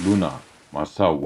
ሉና ማሳዋ።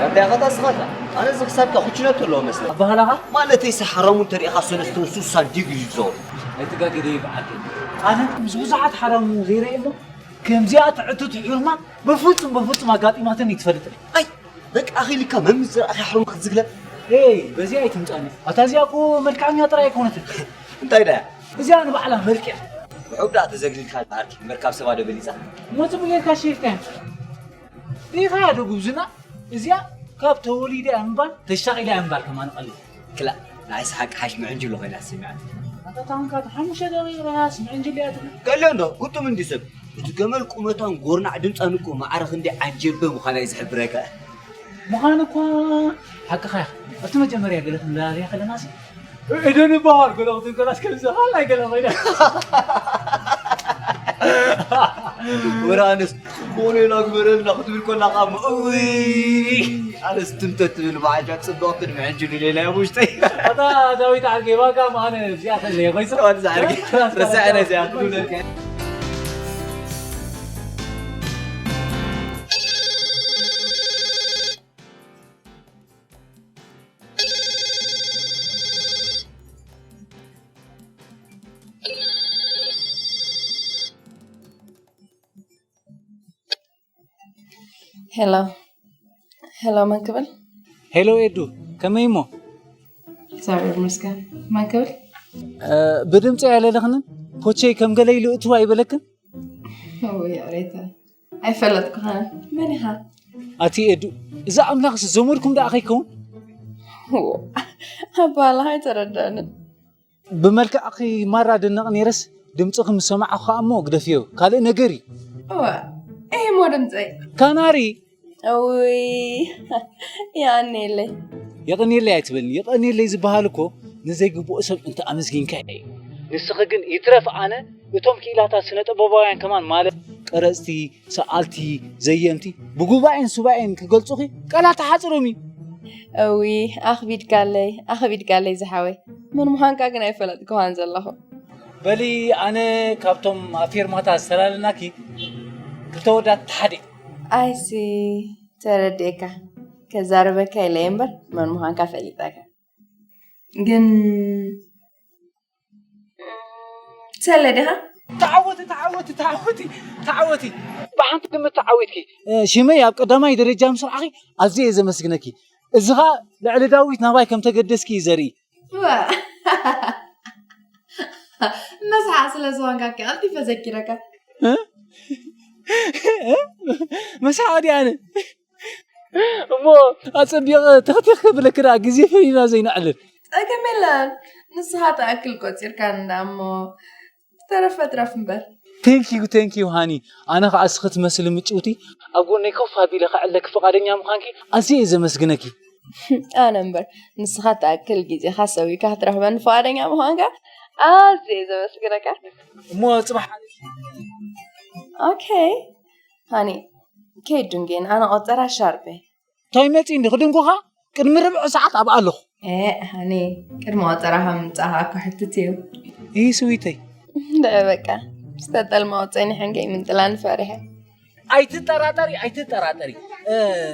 ኣንታ ያኸታ ስኻታ ኣነ እዚ ክሳድካ ኩችነቱ ኣለዎ መስለ ኣባህላኻ ማለተይ ሰሓሮሙ እንተሪኢኻ ሰለስተ ስሳ ዲግሪ ይዞር ኣይትጋገደ ይብዓል ኣነ ምስ ብዙሓት ሓራሙ ዘይረእየ እሞ ከምዚኣ ትዕትት ሕርማ በፍጹም በፍጹም ኣጋጢማትን ይትፈልጥ ኣይ በቃ ኣኺልካ መምስ ዝረኣኺ ሕርማ ክትዝግለ ኤይ በዚኣ ኣይትምጻኒ ኣታ እዚኣ እኮ መልክዓኛ ጥራይ ኣይኮነትን እንታይ ዳ እዚኣ ንባዕላ መልክዕ ውሑድ ደኣ ተዘግልልካ በሃልኪ እምበር ካብ ሰባ ዶ በሊጻ እሞ ጽቡቅ ጌርካ ሸይፍካያ ዲኻያ ዶ ጉብዝና እዚኣ ካብ ተወሊደ እምባል ተሻቒለ እምባል ከማን ቀሊል ክላ ናይ ሰሓቅ ሓሽ ምዕንጅሎ ኮይና ተሰሚዓት ኣታ ታንካ ሓሙሽተ ደቂቕ ራስ ምዕንጅል እያ ትብል ገለ እንዶ ግጥም እንዲ ሰብ እቲ ገመል ቁመታን ጎርናዕ ድምፃን እኮ ማዕረ ክንደይ ዓጀበ ምዃና እዩ ዝሕብረካ ምዃኑ እኳ ሓቅኻ ኢኻ ኣብቲ መጀመርያ ገለ ክንዳርያ ከለናሲ እደን ይበሃል ገለ ክትንከላስ ከምዚ ካልኣይ ገለ ኮይነ ወራንስ ኮነ ላግበረልና ክትብል ኮላ ቃሞ እውይ ኣነስ ትምተት ትብል በዓጃ ጽብቕቲ ንመዐንጅሉ ሌላ እያ ውሽጠይ ኣታ ዳዊት ዓርጌ ዋጋ ማነ እዚኣ ተለየ ኮይሰ ወዲ ዝዓርጌ ረሳዕና እዚኣ ክብለካ ሄሎ ሄሎ መን ክብል ሄሎ ኤዱ ከመይ እሞ እግዚኣብሔር ይመስገን መን ክብል ብድምፂ ኣይለለኽንን ኮቸይ ከም ገለ ኢሉ እትው ኣይበለክን ወይ ኣሬታ ኣይፈለጥኩኻን መን ኢኻ ኣቲ ኤዱ እዛ ኣምላኽስ ዘመድኩም ደኣ ከይከውን ኣባላኻ ኣይተረዳንን ብመልክዕኺ ማራ ደነቕ ነይረስ ድምፅኺ ምስ ሰማዕኹ ከዓ እሞ ግደፍዮ ካልእ ነገር እዩ እዋ እሂ እሞ ድምፀይ ካናሪ እውይ የቐንየለይ የቐንየለይ ኣይትበልኒ የቐንየለይ ዝበሃል እኮ ንዘይግብኦ ሰብ እንተ ኣመስጊንካ እዩ ንስኺ ግን ይትረፍ ኣነ እቶም ክኢላታት ስነ ጥበባውያን ከማን ማለት ቀረፅቲ ሰኣልቲ፣ ዘየምቲ፣ ብጉባኤን ሱባኤን ክገልጹኺ ቃላት ኣይሓጽሮም እዩ። እውይ ኣኽቢድካለይ ኣኽቢድካለይ ዝሓወይ መን ምዃንካ ግን ኣይፈለጥክዋን ዘለኹ። በሊ ኣነ ካብቶም ኣፌርማታ ዝተላለናኪ ክልተ ወዳት እቲ ሓደ እዩ። I see ተረዲኤካ ከዛርበካ ኢለ እየ እምበር መን ምዃንካ ፈሊጠካ ግን ሰለ ዲኻ? ተዓወቲ ተዓወቲ ተዓወቲ ተዓወቲ ብሓንቲ ግምት ተዓዊትኪ ሽመይ ኣብ ቀዳማይ ደረጃ ምስ ረኣኺ ኣዝየ እየ ዘመስግነኪ እዚ ኸኣ ልዕሊ ዳዊት ናባይ ከም ተገደስኪ እዩ ዘርኢ መስሓ ስለ ዝኾንካ ቀልጢፈ ዘኪረካ መስሓ ድኣነ እሞ ኣጸቢቐ ተኽቲኽ ከብለኪ ደኣ ግዜ ፈሊና ዘይነዕልል። ጸገም የለን ንስኻ ትኣክል ቆጺርካኒ ደኣ እሞ ዝተረፈ ትረፍ እምበር። Thank you thank you ሃኒ ኣነ ኸኣ እስኺ ትመስሊ ምጭውቲ ኣብ ጎነይ ኮፍ ኣቢለ ከዕልለኪ ፍቓደኛ ምዃንኪ ኣዝየ እየ ዘመስግነኪ። ኣነ እምበር ንስኻ ትኣክል ግዜኻ ሰዊእካ ክትረኽበኒ ፍቓደኛ ምዃንካ ኣዝየ እየ ዘመስግነካ። እሞ ጽባሕ ኦኬ ሃኒ ከይድንጉየን ኣነ ቆጸራ ሻርፕ እየ። እንታይ መጺ እንዲ ክድንጉኻ ቅድሚ ርብዒ ሰዓት ኣብኣ ኣለኹ። ኤእ ሃኒ ቅድሚ ቆጸራ ካብ ምምጻእኻ እኮ ሕትት እዩ። ኢሂ ስዊተይ። እንድዒ በቃ ዝተጠልማኦ ጸኒሐን ከይምንጥላኒ ፈሪሐ። ኣይትጠራጠሪ ኣይትጠራጠሪ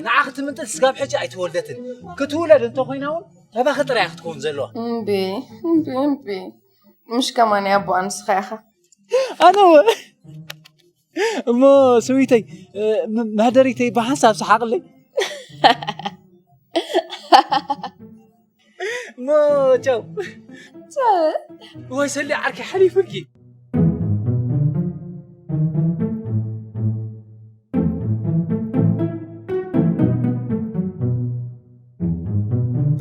ንዓ ክትምንጥል ስጋብ ሕጂ ኣይተወልደትን። ክትውለድ እንተኾይና እውን ረባኺ ጥራይ ክትከውን ዘለዋ። እምቢ፣ እምቢ፣ እምቢ። ምሽ ከማን ኣቦኣ ንስኻ ኢኻ። ኣነ ወ-፣ እሞ ስዊተይ፣ እ፣ ም-፣ መህደሪተይ ብሓንሳብ ሰሓቕለይ። እሞ ቻው። ቻው። ወይ ሰሊ ዓርኪ ሓሊፉልኪ።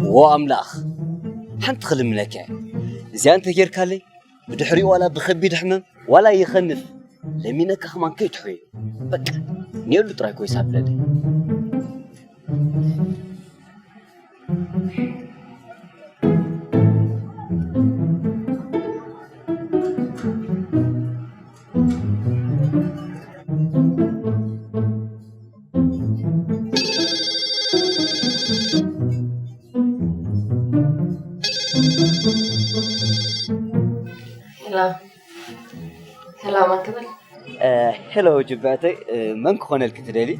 ዎ ኣምላኽ፣ ሓንቲ ክልምነካ እየ። እዚኣ እንተጌርካለይ፣ ብድሕሪኡ ዋላ ብኸቢድ ሕመም ዋላ ይኸንፍ፣ ለሚነካ ከማን ከይትሕዮ። በቃ፣ ኔሉ ጥራይ ኮይሳ ብለለይ። ሄሎ፣ ሄሎ፣ መን ክብል? እ፣ ሄሎ ጅብዕተይ፣ እ፣ መን ክኾነልኪ ትደሊ?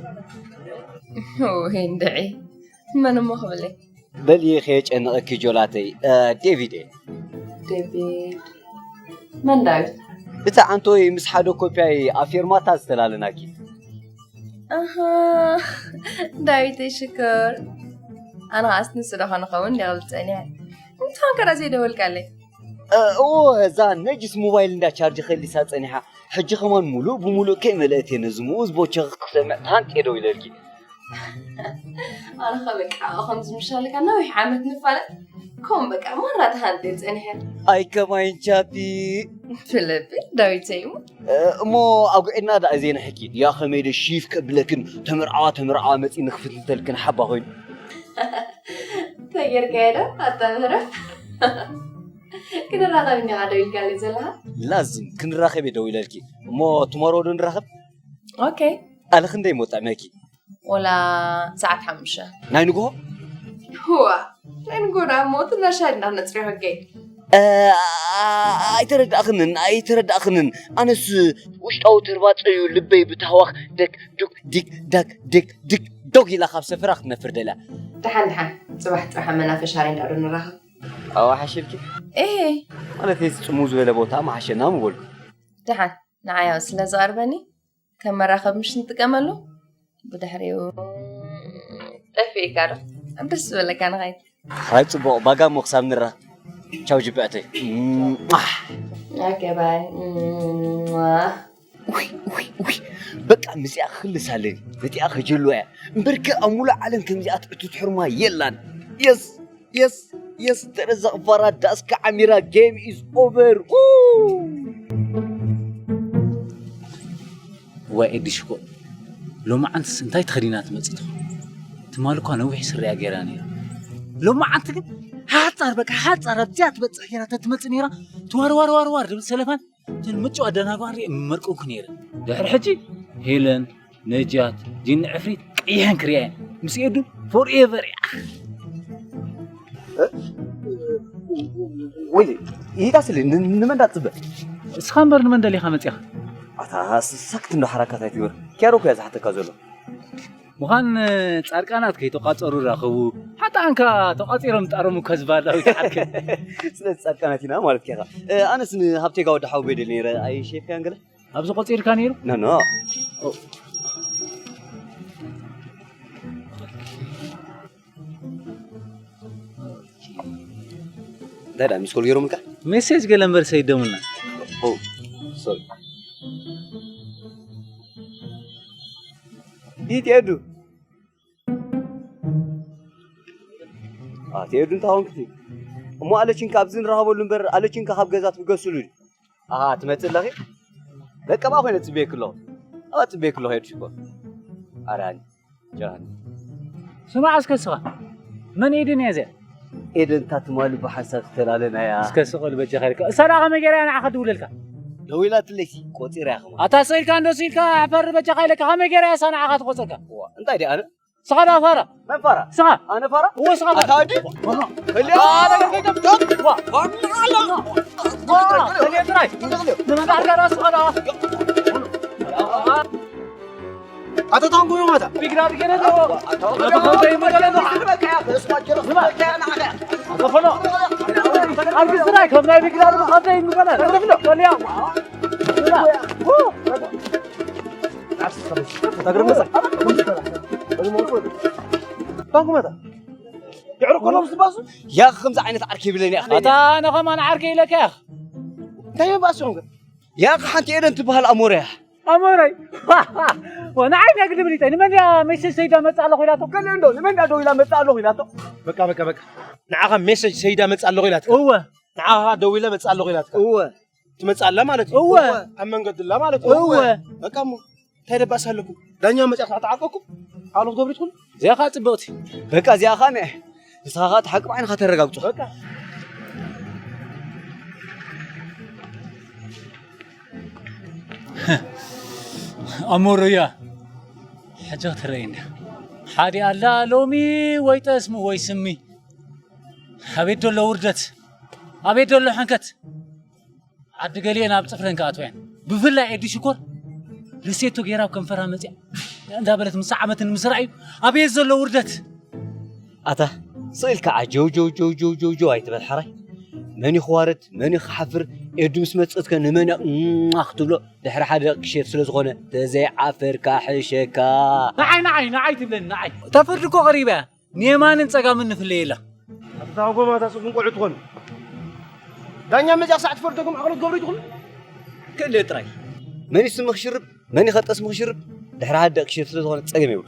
ወይ እንድዒ፣ መን እሞ ክብለይ? በሊ ከየጨንቐኪ ጆላተይ፣ እ፣ ዴቪድ እየ። ዴቪድ? መን ዳዊት? እቲ ዓንቶይ ምስ ሓደ ኮፒያይ ኣብ ፌርማታ ዝተላለናኪ። ኣሃ፣ ዳዊተይ ሽኮር። ኣነ ኸኣስ ንሱ ዶ ኾነ ኸውን እንዲያ ክብል ጸኒሐ። እንታይ ኾንካ ዳ ዘይደወልካለይ? እ፣ እዎ፣ እዛ ነጅስ ሞባይል እንዳ ቻርጅ ከሊሳ ጸኒሓ። ሕጂ ከማን ሙሉእ ብሙሉእ ከይመለአት እየ ነዚ ምኡዝ ቦቸኽ ክሰምዕ ተሃንጥየ ደው ኢለልኪ። ኣነ ኸ በቃ ከምዚ ምሻለካ ነዊሕ ዓመት ንፋለጥ። ከም በቃ ማራ ተሃንጥየ ጸኒሐ። ኣይ ከማይን ቻፒ። ፍለቢ ዳዊተይ እሞ። እ፣ እሞ ኣጉዒና ደኣ ዜና ሕኪ። ያ ከመይ ደ ሺፍ ከብለክን ተመርዓዋ ተመርዓዋ መጺ ንኽፍትንተልክን ሓባ ኮይኑ። ተጌርካዮ ዶ ኣታ ምህረት? ክንራኸብ እንዲኻ ደው ኢልካለይ ዘለኻ? ላዝም ክንራኸብ እየ ደው ኢለልኪ። እሞ ትሞሮ ዶ ንራኸብ? ኦኬ። ኣለ ክንደይ ሞ ጥዕመኪ? ወላ ሰዓት ሓሙሽተ። ናይ ንግሆ? ህዋ፣ ናይ ንግሆ ደኣ ሞ ትናሻ ድና ነጽሪሖ ገይ። እ፣ ኣይተረዳእኽንን፣ ኣይተረዳእኽንን። ኣነስ ውሽጣዊ ተርባጸ እዩ ልበይ ብታህዋኽ ደክ ዱክ ዲክ ዳክ ዲክ ድክ ዶክ ኢላ ካብ ሰፈራ ክትነፍር ደልያ። ደሓን፣ ደሓን። ጽባሕ፣ ጽባሕ ኣብ መናፈሻ ሬንዳ ዶ ንራኸብ? ኣዋ ሓሸልኪ? ኤሄ። ማለት እዚ ጽምው ዝበለ ቦታ መሓሸና ምበልኩ። ደሓን፣ ንዓይ ስለ ዝቐርበኒ ከም መራኸቢ ምሽ ንጥቀመሉ። ብድሕሪኡ ጠፊእካ ዶ? ኣብ ደስ ዝበለካ ንኸይድ። ራይ ጽቡቕ፣ ባጋ እሞ ክሳብ ንራኸብ። ቻው ጅብዕተይ። ኦኬ፣ ባይ። ኡይ፣ ኡይ፣ ኡይ። በቃ ምስኣ ክልስ ኣለኒ። ነቲኣ ከጀልዋ እያ። እምበርከ ኣብ ሙሉእ ዓለም ከምዚኣ ትዕቱት ሕርማ የላን። የስ፣ የስ፣ የስ፣ ተረዛቕ ፋራ ዳስካ ዓሚራ፣ game is over። ኡ! ዋይ ኤዲ ሽኮር፣ ሎማዓንትስ እንታይ ተኸዲና ትመጽእ ትኾን? ትማሊ እኳ ነዊሕ ስረያ ገይራ ነይራ። ሎማዓንቲ ግን ሓጻር፣ በቃ ሓጻር ኣብዚኣ ትበጽሕ ገይራ ተትመጽእ ነይራ፣ ትዋርዋር ዋርዋር ድብል ሰለፋን እተን ምጭው ኣደናጓሪ እመርቀውኩ ነይረ። ድሕሪ ሕጂ ሄለን፣ ነጃት፣ ጂኒ ዕፍሪት ቀይሐን ክሪኣየን። ምስ ኤዱ ፎርኤቨር እያ። ወይ ኢታ ስሊ ን-፣ ንመን ዳትጽበ? እስኻ እምበር ንመን ደሊኻ መጺኻ? ኣታ ስ-፣ ሳክት እንዶ ሓራካት ኣይትግበር። ኪያሮ እኮ እያ ዝሓተካ ዘሎ። ምዃን ጻድቃናት ከይተቋጸሩ ራኸቡ። ሓጣንካ ተቋጺሮም ጣሮም እኮ ዝበሃል ዳዊት ዓርከ። ስለዚ ጻድቃናት ኢና ማለት ኪኻ። እ፣ ኣነስ ንሃብቴጋ ወዲ ሓውቦይ ደሊ ነይረ። ኣይሸፍያን ገለ? ኣብዚ ቆጺርካ ነይሩ? ኖ፣ ኖ። ኦ። እንታይ ደኣ ሚስኮል ገይሮምልካ? ሜሴጅ ገለ እምበር ሰይዶምልና። ኦ፣ ሶሪ። ዲት ኤዱ። ኣቲ ኤዱ እንታይ ኾንክቲ? እሞ ኣለችንካ ኣብዚ ንራኸበሉ እምበር ኣለችንካ ካብ ገዛ ትብገስሉ ድዩ? ኣሃ፣ ትመጽእ ኣለኺ? በቃ፣ ብኣ ኮይነ ጽበየኪ ኣለኹ። ኣብኣ ጽበየኪ ኣለኹ፣ ኤዱ ሽኮር። ኣራኒ፣ ጃኒ። ስማዕ እስከ እስኻ፣ መን ኤደን እያ እዚኣ? ኤደን እታ ትማሊ ብሓንሳብ ዝተላለናያ። እስከ ስቕ በል በጃኻ ኢልካ። እሳ ደኣ ከመይ ገይራ እያ ንዓኻ ትድውለልካ? ደዊላትለይሲ፣ ቆጺረያ ከማን። ኣታ ስቕ ኢልካ እንዶ ስቕ ኢልካ፣ ሕፈር በጃኻ ኢለካ፣ ከመይ ገይራ እያ እሳ ንዓኻ ትቆጸልካ? እዋ፣ እንታይ ደኣ ኣነ? ስኻ ደኣ ፋራ። መን ፋራ? ስኻ። ኣነ ፋራ? እወ፣ ስኻ ፋራ። ኣታ ወዲ? ወራ። ከልያ። ኣረ፣ ዋ። ዋ። ዋ። ከልያ ጥራይ። ከልያ። ንመን ዳርጋ ደኣ ስኻ ደኣ? ኣታ ታንጎ ማታ ቢግራድ ገለ ነው። ኣታ ኸምዛ ይመገለ ነው። ኣታ ፈኖ። ኣርግ ስራይ ከም ናይ ቢግራድ ኸምዛ ይመገለ። ወልያ። ታንጎ ማታ። ይዕርቆሎም ዝባሱ። ያ ከምዚ ዓይነት ዓርኪ ይብለኒ ኣታ ነኸማን ዓርኪ ኢለካ። እንታይ ባሱ? ያ ሓንቲ ኤደን ትበሃል ኣሞረያ። ኣሞረይ። ወ ንዓይ ነግዲ ብሊጠይ ንመን እያ ሜሴጅ ሰይዳ መጻ ኣለኹ ኢላቶ? ከለ እንዶ ንመን እያ ደው ኢላ መጻ ኣለኹ ኢላቶ? በቃ በቃ በቃ። ንዓኻ ሜሴጅ ሰይዳ መጻ ኣለኹ ኢላትካ? እወ። ንዓኻ ደው ኢላ መጻ ኣለኹ ኢላትካ? እወ። ትመጻ ኣላ ማለት እዩ? እወ። ኣብ መንገዲ ኣላ ማለት እዩ? እወ። በቃ እሞ እንታይ ደባስ ኣለኩም? ዳኛ መጻ ተዓቀኩም? ኣሉ ገብሪትኩም? እዚኣ ኸኣ ጽብቕቲ። በቃ እዚኣ ኸኣ ንዕ። ንስኻ ኸኣ እቲ ሓቂ ብዓይንኻ ተረጋግጾ። በቃ። ኣሞረያ ሕጂ ክትረኣይ እንዳ ሓደ ኣላ ሎሚ ወይ ጠስሚ ወይ ስሚ ኣቤት ደሎ ውርደት ኣቤት ደሎ ሕንከት ዓዲ ገሊኤን ኣብ ጽፍረን ክኣትወያን ብፍላይ ኤዲ ሽኮር ለሴቶ ገይራ ኣብ ከንፈራ መጽያ እንዳበለት ምስ ዓመትን ምስ ራእዩ ኣቤት ዘሎ ውርደት ኣታ ስቕ ኢልካ ዓጀው ጀው ጀው ጀው ጀው ጀው ኣይትበል ሓራይ። መን እዩ ክዋረድ መን እዩ ክሓፍር? ኤዱ ምስ መጸትከ ንመን እያ እማ ክትብሎ ድሕሪ ሓደ ደቂ ክሸፍ ስለ ዝኾነ ተዘይዓፈርካ ሕሸካ። ንዓይ ንዓይ ንዓይ ትብለኒ ንዓይ እታ ፍርዲ እኮ ቀሪባ እያ። ንየማንን ጸጋምን ንፍለየላ። ኣታ ጎማታ ጽቡን ቆልዑ ትኾኑ ዳኛ መዚያ ክሳዕ ትፈርደኩም ኣቕሎት ገብሩ ትኾኑ ክእለ ጥራይ። መን እዩ ስሚ ክሽርብ መን እዩ ከጠስሚ ክሽርብ ድሕሪ ሓደ ደቂ ክሸፍ ስለ ዝኾነ ጸገም የብሉ።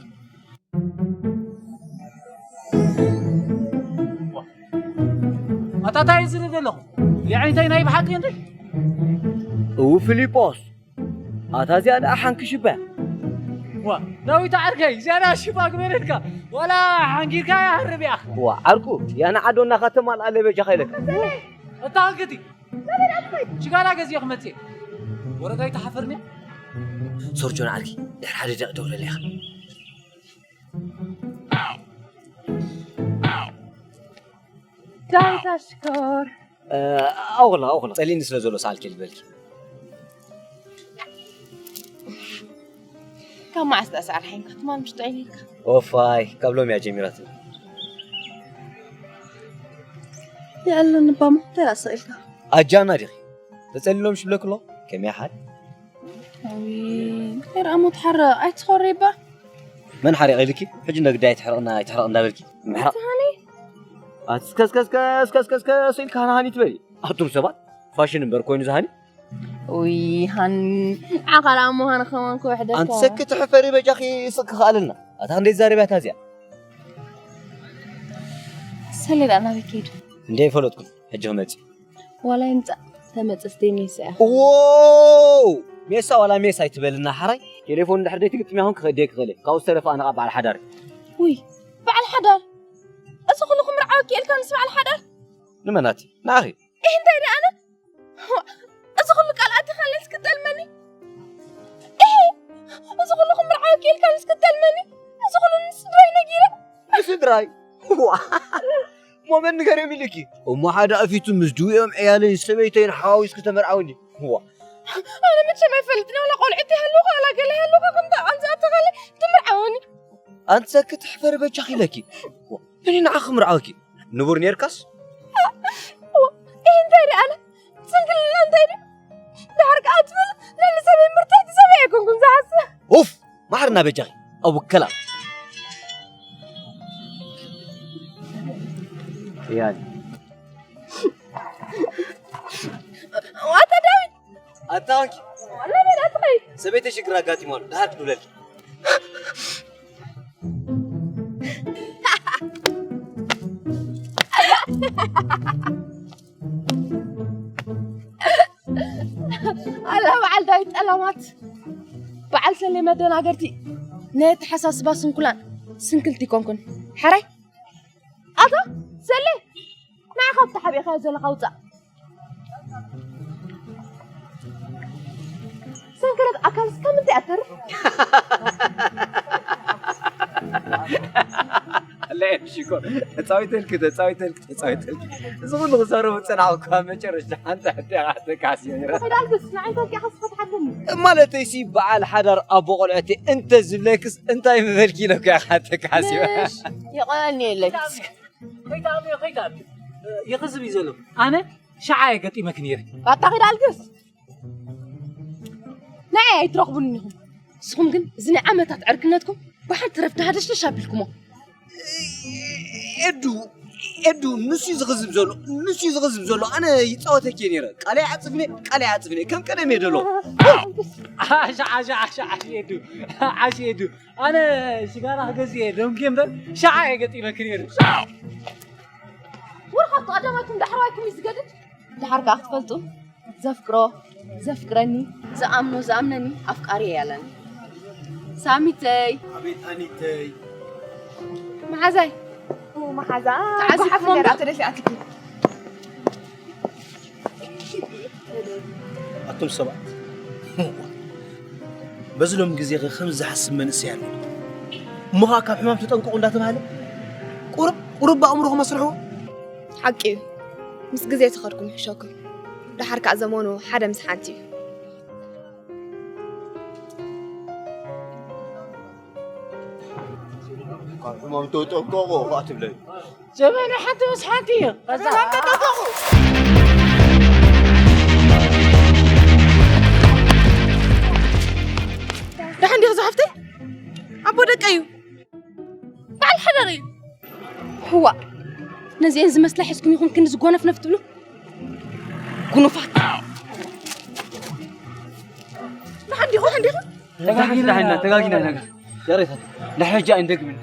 ኣታ እንታይ ዝርኢ ዘለኹ? የዕንተይ ናይ ብሓቂ እንዲ? እው ፊሊጶስ፣ ኣታ እዚኣ ደኣ ሓንኪ ሽባ። ዋ፣ ዳዊት ዓርከይ፣ እዚኣ ደኣ ሽባ ግበረልካ። ዋላ ሓንጊርካ ይሃርብ እያ። ዋ፣ ዓርኩ፣ ያና ዓዶና ከተማልኣለ በጃኻ ኢለካ። እታ ሃንክቲ፣ ሽጋራ ገዚኦ ክመጽእ። ወረዳ ይተሓፈርኒ። ሶርጆን ዓርኪ፣ ድሕሪ ሓደ ደቂቕ ደውለለይ ኢኻ። ዳዊት ኣሽኮር። ኣውላ ኣውላ ጸሊኒ ስለ ዘሎ ሰኣልኪ ልበልኪ። ካብ መዓስ ተሰዓር ሓይንካ ትማል ምሽ ጠይኒልካ? ኦፋይ ካብ ሎም እያ ጀሚራትኒ። የኣለኒ ባሞ እንታይ ኣስቕ ኢልካ? ኣጃና ዲኺ ተጸሊሎም ሽብለክሎ ከመይ ሓል? ኣዊ ገይር ኣሞ ትሓርቕ ኣይትኾሪ እባ። መን ሓሪቕ ኢልኪ? ሕጂ ነግዲ ኣይትሕርቕና ኣይትሕርቕ እንዳበልኪ ምሕራቕ። ትሃኒ? ኣትስከስከስከስከስከስከስ ኢልካ ሃናሃኒ ትበሊ። ኣቱም ሰባት ፋሽን እምበር ኮይኑ ዝሃኒ። ውይ ሃኒ ዓኻላ እሞ ሃኒ ከማን ክውሕደካ። ኣንቲ ሰኪ ትሕፈሪ በጃኺ ስቅ ክኣልና። ኣታ ክንደይ ዛረብያ እታ እዚኣ። ሰሌዳ ናበይ ከይዱ? እንደ ይፈለጥኩም ሕጂ ክመጽእ። ዋላ ይምጻእ ተመጽስ ደይ ሜሳ እያ። ዎ ሜሳ ዋላ ሜሳ ኣይትበልና ሓራይ። ቴሌፎን እንድሕር ደይ ትግጥም ያሁን ክኸደይ ክኸለ ካብኡ ዝተረፈ ኣነ ኸዓ በዓል ሓዳር። ውይ በዓል ሓዳር እዚ ኩሉ ክምርዓወኪ ኢልካ ምስ በዓል ሓዳር። ንመናት ንኣኺ። እህ እንታይ ደኣ ኣነ እዚ ኩሉ ቃል ኣቲኻለይ እስክጠልመኒ። እህ እዚ ኩሉ ክምርዓወኪ ኢልካ እስክጠልመኒ። እዚ ኩሉ ንስድራይ ነጊረ። ንስድራይ ዋ ሞመን ንገርዮም ኢልኪ እሞ ሓደ ኣፊቱ ምስ ድውኦም ዕያለይን ሰበይተይን ሓዋዊስኪ ተመርዓውኒ። ዋ ኣነ መቸም ኣይፈልጥን ዋላ ቆልዑት ይሃልውካ ዋላ ገለ ይሃልውካ ከምታ ኣምዝኣተኻለ ትምርዓወኒ። ኣንቲ ሰኪ ትሕፈሪ በጃኺ ኢለኪ። መን እዩ ንዓኺ ክምርዓወኪ? ንቡር ኔርካስ? ዋ፣ ይህ እንታይ ደኣ ኣነ? ስንክልና እንታይ ደኣ? ድሓር ከኣ ትብል ልዕሊ ሰበይ ምርታይት ሰበይ ኣይኮንኩን ዝሓስብ። ኡፍ! ማሕርና በጃኺ። ኣብ ውከላ። እያን። ዋታ ዳዊት! ኣታ ኣንኪ። ናበይ ደኣ ትኸይድ? ሰበይተይ ሽግር ኣጋጢማሉ። ድሓር ክድውለልኪ። ኣላ በዓል ዳዊት ጠላማት በዓል ሰሌ መደናገርቲ ናይ ኣተሓሳስባ ስንኩላን ስንክልቲ ይኮንኩን። ሕራይ ኣታ ሰሌ ንዓ ካብቲ ሓቢእኻዮ ዘለኻ ውፃእ። ሰንክለት ኣካል እስከ ምንታይ ኣተርፍ? ለኤዱ ሽኮር፣ ተጻዊተልኪ፣ ተጻዊተልኪ፣ ተጻዊተልኪ። እዚ ኩሉ ክዛረቡ ዝጸናሕኩ እኳ መጨረሽታ ሓንቲ ሕቶ ኢኻ ተካሲ። ተዳልግስ ንዓይ ተወቂዕካ ስፈት ሓገኒ። ማለተይሲ በዓል ሓዳር ኣቦ ቆልዑቲ እንተ ዝብለክስ እንታይ ምበልኪ ኢለኩ ኢኻ ተካሲ። ምሽ የቆነኒ የለይ። ከይትኣምዮ ከይትኣምዮ። ይኽዝብ እዩ ዘሎ። ኣነ ሸዓ እየ ገጢመኪ ነይረ። ባታ ኺድ ኣልግስ ንዓይ ኣይትረኽቡን ኢኹም። ንስኹም ግን እዚ ናይ ዓመታት ዕርክነትኩም ብሓንቲ ረፍቲ ሃደሽደሽ ኣቢልኩሞ። ኤዱ ኤዱ ንሱ እዩ ዝኽዝብ ዘሎ ንሱ እዩ ዝኽዝብ ዘሎ ኣነ ይፃወተኪ ነይረ ቃለይ ዓፅፍኒ ቃለይ ዓፅፍኒ ከም ቀደም እየ ደሎ ዓሽ ዓሽ ዓሽ ዓሽ የዱ ዓሽ የዱ ኣነ ሽጋራ ክገዝእ እየ ደንጉየ እምበር ሸዓ እየ ገጢመኪ ነይረ። ወርኻቱ ቀዳማይኩም ዳሕረዋይኩም እዩ ዝገድድ። ድሓር ከዓ ክትፈልጡ ዘፍቅሮ ዘፍቅረኒ ዝኣምኖ ዝኣምነኒ ኣፍቃሪ እየ ያለኒ። ሳሚተይ ኣቤት ኣኒተይ መዓዛይ መሓዛ ተዓዚብኩሞ ጓሓፍ እምበር። ገይራ ተደፊኣትኪ ኣቱም ሰባት በዚ ሎም ግዜ ኸ ከምዚ ዝሓስብ መንእሰይ ኣሎ እሞ ኸዓ ካብ ሕማም ተጠንቀቑ እንዳተባሃለ ቁሩብ ቁሩብ ብኣእምሮኹም ኣስርሕዎ። ሓቂ እዩ። ምስ ግዜ ተኸድኩም ይሕሸኩም። ደሓር ከዓ ዘመኑ ሓደ ምስ ሓንቲ እዩ። ካብ ሕማም ተጠንቀቑ ኸዓ ትብለኒ። ዘመኑ ሓንቲ ምስ ሓንቲ እዩ። ደሓን ዲኹ ዝሓፍተይ ኣቦ ደቀ እዩ በዓል ሓዳር እዩ። ህዋ ነዚአን ዝመስላ ሒዝኩም ይኹን ክንዲ ዝጎነፍነፍ ትብሉ ጉኑፋት። ደሓን ዲኹ ደሓን ዲኹ ተጋጊና ኢና ተጋጊና ነገር ያሬታ ንሕጂ ኣይንደግምን።